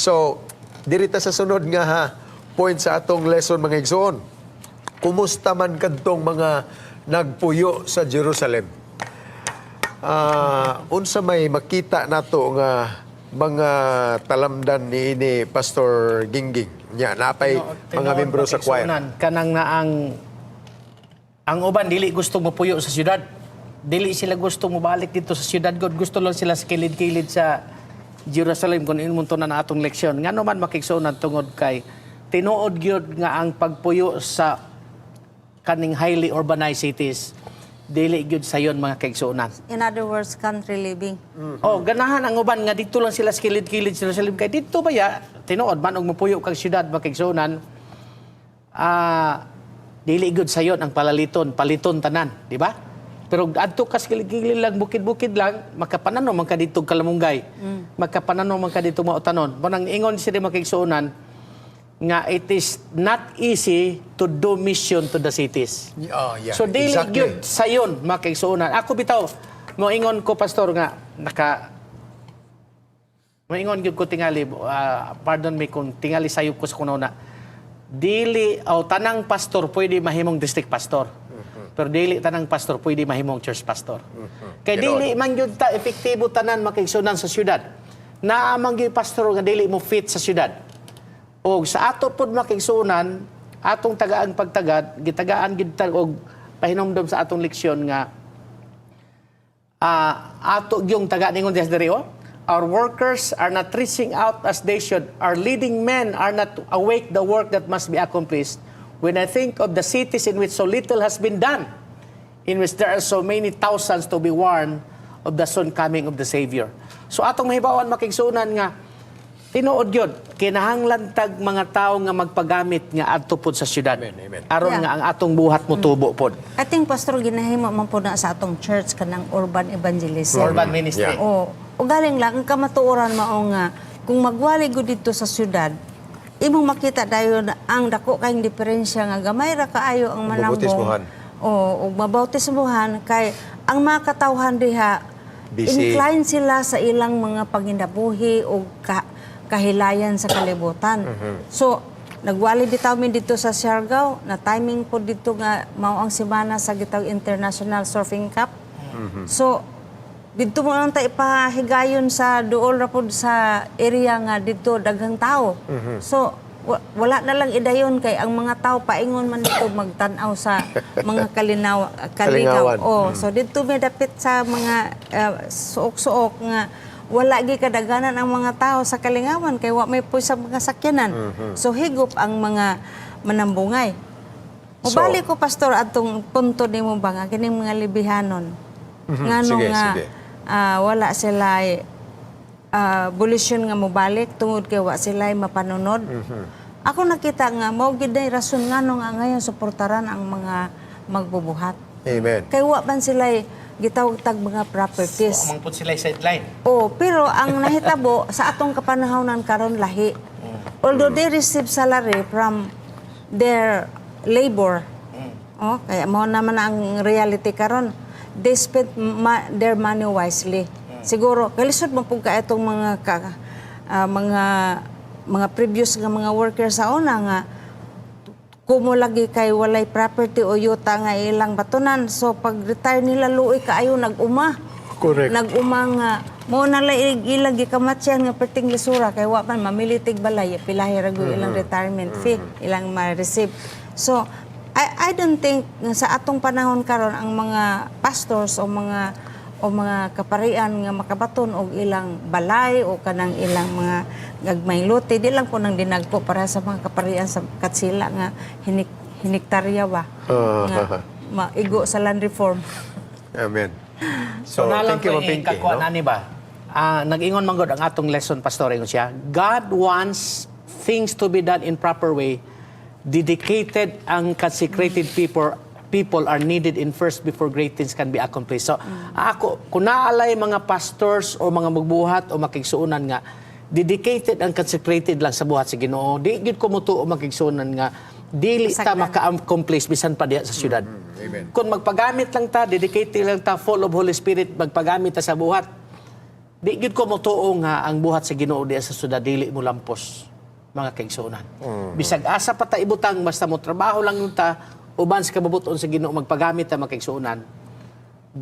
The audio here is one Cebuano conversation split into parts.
So, diri ta sa sunod nga ha, point sa atong lesson, mga igsoon. Kumusta man kadtong mga nagpuyo sa Jerusalem? Unsa may makita nato nga mga talamdan ni ini, Pastor Gingging? Nya napay mga Tinuod, membro sa choir. Makigsuonan, kanang na ang uban dili gusto mopuyo sa syudad. Dili sila gusto mobalik dito sa syudad god. Gusto lang sila sa kilid-kilid sa Jerusalem kung ingon to na atong leksyon. Ngano man, makigsuonan, tungod kay tinuod gyud nga ang pagpuyo sa kaning highly urbanized cities, dili gyud sayon, mga kaigsuonan. In other words, country living. Oh, ganahan ang uban nga dito lang sila sa kilid-kilid sa Jerusalem kay dito ba ya tinuod man og mopuyo kag syudad, makigsuonan, dili gud sayon ang palaliton, paliton tanan, di ba? Pero adto ka sa kilid-kilid lang, bukid-bukid lang, makapanano man ka dito kalamunggay. Makapanano man ka dito mautanon. Mao nang ingon sila, makigsuonan, nga it is not easy to do mission to the cities. Oh, yeah. So dili gyud sayon, makigsuonan. Ako bitaw, moingon ko, pastor, nga naka moingon gyud ko tingali, pardon me kung tingali sayop ko sa kunona. Dili o tanang pastor pwede mahimong district pastor. Pero dili tanang pastor pwede mahimong church pastor. Kay dili man gyud ta epektibo tanan, makigsuonan, sa syudad. Naa man gyud pastor nga dili mo fit sa syudad. O sa ato pod, makigsuonan, atong tagaang pagtagad, gitagaan gid ta og pahinomdom sa atong leksyon nga ato yung taga ningon diya diri oh. Our workers are not reaching out as they should. Our leading men are not awake the work that must be accomplished. When I think of the cities in which so little has been done, in which there are so many thousands to be warned of the soon coming of the Savior. So atong mahibawan, makigsuonan, nga tinuod yun, kinahanglan tag mga tao nga magpagamit nga adto pod sa syudad. Amen, amen. Aron nga ang atong buhat mo tubo pod. I think, Pastor, ginahimo man po na sa atong church kanang urban evangelism. Urban ministry. Yeah. O, o galing lang ang kamatuoran mao nga kung magwali gud dito sa syudad, imong makita dayon ang dako kayong diferensya nga gamay ra kaayo ang manambong. Mabautismohan. O, ug mabautismohan kay ang mga katawhan diha Busy. inclined sila sa ilang mga panginabuhi o kahilayan sa kalibutan. So, nagwali bitaw mi dito sa Siargao, na timing po dito nga mao ang semana sa gitawag International Surfing Cup. So, dito mo lang ta ipahigayon sa duol ra pod sa area nga dito daghang tao. So, wala na lang idayon kay ang mga tao paingon man dito magtan-aw sa mga kalinaw Kalingawan. kalinaw. Oh, so dito may dapit sa mga suok-suok nga wala gi kadaghanan ang mga tao sa kalingawan kay wa may puy sa mga sakyanan. So higop ang mga manambungay. Mubalik ko, pastor, atong punto nimo ba nga kining mga libihanon. Ngano Sige, nga sige. Wala sila bulisyon nga mobalik tungod kay wa sila mapanunod. Ako nakita nga mao gid nay rason ngano nga ngayon suportaran ang mga magbubuhat. Amen. Kay wa man sila gitawag tag mga properties. Wa man pud sila sideline. Oh, pero ang nahitabo sa atong kapanahonan karon lahi. Although they receive salary from their labor. Oh, kaya mao naman ang reality karon. They spend their money wisely. Siguro kalisod man pud ka itong mga ka, mga previous nga mga workers sa una nga kumo lagi kay walay property o yuta nga ilang batunan. So pag retire nila, luoy kaayo, nag-uma. Nag-uma nga mo na lang ilang gikamatyan nga perting lisura kay wa man mamili tig balay, pilahi ra gyud ilang retirement fee ilang ma-receive. So I don't think nga sa atong panahon karon ang mga pastors o mga kaparian nga makabaton og ilang balay o kanang ilang mga gagmay lote, di lang po nang dinagko para sa mga kaparian sa Katsila nga hiniktarya ba nga maigo sa land reform. Amen. So, So, nalang thank you, ko Ma'am Pinky, kakuha no? na ni ba? Nag-ingon man gud ang atong lesson, pastor, ingon siya, God wants things to be done in proper way. Dedicated and consecrated people people are needed in first before great things can be accomplished. So, ako, kung naalay mga pastors o mga magbuhat o makigsuonan nga dedicated and consecrated lang sa buhat sa Ginoo, di gyud ko motuo, makigsuonan, nga dili ta Masaktan. maka-accomplish bisan pa diha sa syudad. Amen. Kung magpagamit lang ta, dedicated lang ta, full of Holy Spirit, magpagamit ta sa buhat. Di gyud ko motuo nga ang buhat sa Ginoo diya sa syudad dili mo lampos, mga kaigsuonan. Bisag asa pa ta ibutang, basta mo trabaho lang yun ta uban sa kabubuton sa Ginoo, magpagamit ta, mga kaigsuonan.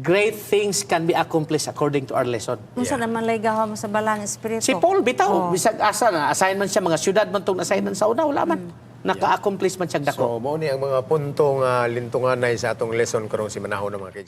Great things can be accomplished according to our lesson. Unsa naman lay gawa mo sa Balaang Espiritu? Si Paul bitaw, bisag asa na assign man siya, mga syudad man tong assignment sa una, wala man. Naka-accomplish man siya dako. So, mao ni ang mga punto nga lintunganay sa atong lesson karong simanahon ng mga kaigsuonan.